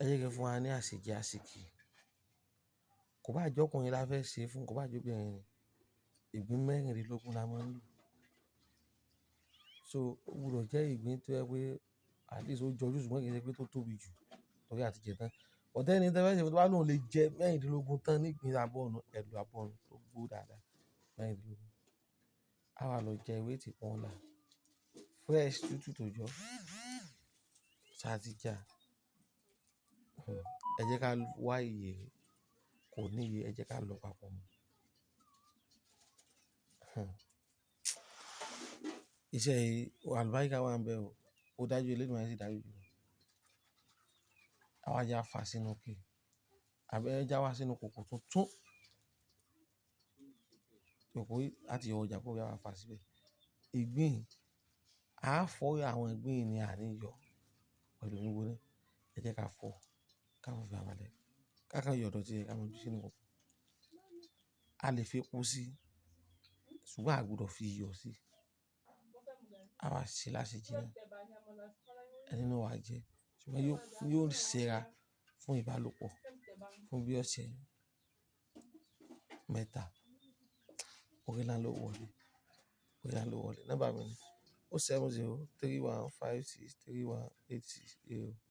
Ẹ jẹ́ kí n fún wa ní àsèjẹ àsèkì. Kò bá jẹ́ ọkùnrin la fẹ́ ṣe fún, kò bá jẹ́ obìnrin ni. Ìgbín 16 la máa ń lò. So ó gbọdọ̀ jẹ́ ìgbín tó jẹ́ pé at least ó jọjú ṣùgbọ́n kì í ṣe pé tó tóbi jù torí a ti jẹ tán. But ẹni tí ẹ fẹ́ ṣe fún tó bá lóun lè jẹ 16 tán ní ìgbín abọ́ ọ̀nà, ẹ lo abọ́ ọ̀nà tó gbó dáadáa, 16. A wá lọ jẹ ewé tí pọ́n là, fresh tútù tó jọ, ṣá ti já. Ẹ jẹ́ ká wá ìyèré, kò ní iye, ẹ jẹ́ ká lọ papọ̀ mọ́. Iṣẹ́ yìí, àlùbáríkà wà níbẹ̀ o. Ó dájú Elédùmarè sì dájú jù. A wá já fa sínú ike, àbí ẹ já wá sínú kòkò tuntun. Kòkò yìí láti yọ ọjà kó bí a fa síbẹ̀. Ìgbín, a fọ́ àwọn ìgbín yìí ní àní yọ pẹ̀lú omi gbóná. Ẹ jẹ́ ká fọ́, ká fọ́ fi abalẹ̀. Ká kan yọ ìdọ̀tí rẹ̀ ká mọ ju sínú kòkò. A lè fi epo sí, ṣùgbọ́n a gbọdọ̀ fi iyọ̀ sí. A wá ṣe lásejìná. Ẹni náà wà jẹ, ṣùgbọ́n yóò ṣera fún ìbálòpọ̀ fún bí ọ̀sẹ̀ mẹ́ta. Orí ńlá ló wọlé, orí ńlá ló wọlé. Nọ́mbà mi ni 07031563186.